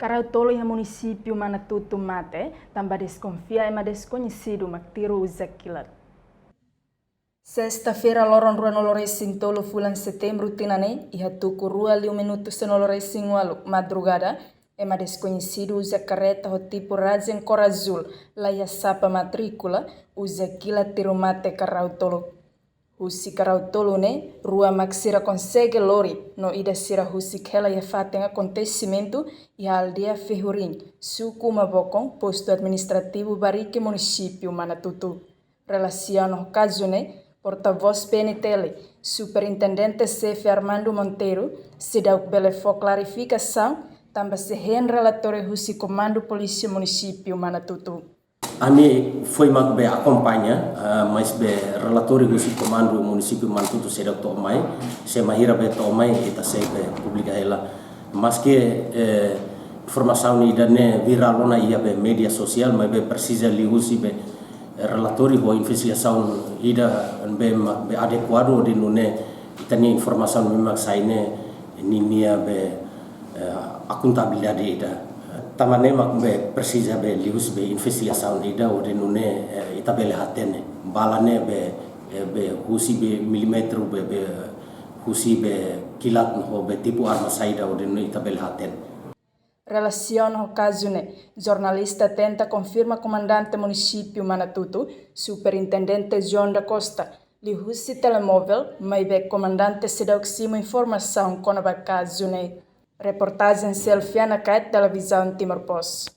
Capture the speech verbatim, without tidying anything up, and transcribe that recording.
Karau tolu iha munisípiu Manatutu mate, tanba deskonfia ema deskoñesidu mak tiru uza kilat. Sesta-feira, loron ruanulu-resin-tolu fulan Setembru tinan ne'e, iha tuku rua liu minutu sanulu-resin-ualu madrugada, ema deskoñesidu uza kareta ho tipu Razen kór azúl, la iha sapa matríkula, uza kilat tiru mate karau tolu. Husi karau tolu ne'e, rua mak sira konsege lori, no ida sira husik hela iha fatin akontesimentu, iha aldeia Ferrorim, suku Mabokon, postu administrativu Bariki, munisípiu Manatutu. Relasiona ho kazu ne'e, portavós P N T L, Superintendente Xefe Armando Monteiro, seidauk bele fó klarifikasaun, tanba sei hein relatóriu husi Komandu Polísia Munisípiu Manatutu. Ami foin mak be akompaña, ah, maibé relatóriu husi Komandu Munisípiu Manatutu seidauk to'o mai, se bainhira be to'o mai, ita sei be publika hela. Maske, eh, informasaun ida-ne'e virál ona iha be média sosiál, maibé presiza liuhusi be, eh, relatóriu ho investigasaun ida be ma-, be adekuadu hodi nune'e ita-nia informasaun ne'ebé mak sai ne'e ninia be, eh, akontabilidade ida. Tanba ne'e mak be presiza be liuhusi be investigasaun ida hodi nune'e, eh, ita bele hatene. Bala ne'e be, eh, be husi be milímetru be, be husi be kilat no be tipu arma saida hodi nune'e ita bele hatene. Relasiona ho kazu ne'e, jornalista tenta konfirma Komandante Munisípiu Manatutu, Superintendente João da Costa, liuhusi telemovel, maibé komandante seidauk simu informasaun kona-ba kazu ne'e. Reportajen Selfiana Kait, Televizaun Timor Post.